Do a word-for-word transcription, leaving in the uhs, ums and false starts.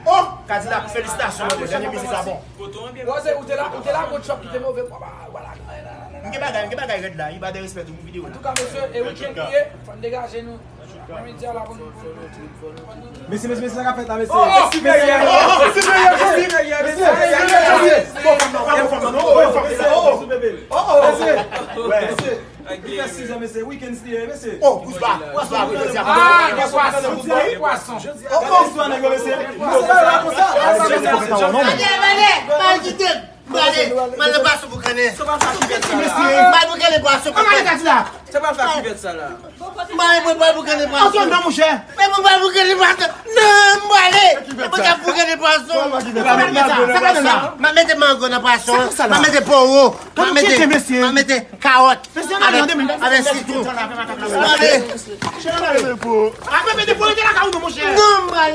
Oh, Kadilak, felisitasyon, mwen, dènye mizik la bon. Wè, se, ou te la, ou te la, gon chòp ki te move. Wala. M gen bagay, m gen bagay rèd la, wi, ba de respè tou pou videyo la. Antouka, mesye, e wikenn ki ye, fò n degaje nou. Mèsi, mèsi, mèsi, sa k ap fèt la, mesye. Oh, oh, siperyè, oh, oh, siperyè, siperyè, mesye. Bon, fòm nan, bon, fòm nan, oh, oh, fòm nan, oh, oh. Oh, oh, mesye. Mesye. Li fè sizè, mesye. Weekend still, mesye. Oh, Bouzba, Bouzba, Bouzba. Ah, gen pwason, gen pwason. Oh, oh. Istwa nèg yo, mesye. Mesye, pa konsa. Mande, mande, pa kite. Mande, mande pwason pou kannen. Mande pou kannen pwason pou kannen. Sa pa fè ki bèt sa la. Mande pou, mande pou kannen pwason. Antoine, non, monchè. Mande pou, mande pou kannen pwason. Non, mande. Mande pou kannen pwason. Sa pa mèt la. Sa pa mèt la. Mwen mete mango nan pwason. Mwen mete powo. Mwen mete, mwen mete kawòt. Avèk, avèk sitwon. Mande. Apre mete powo, te la ka ou non, monchè. Non, mande.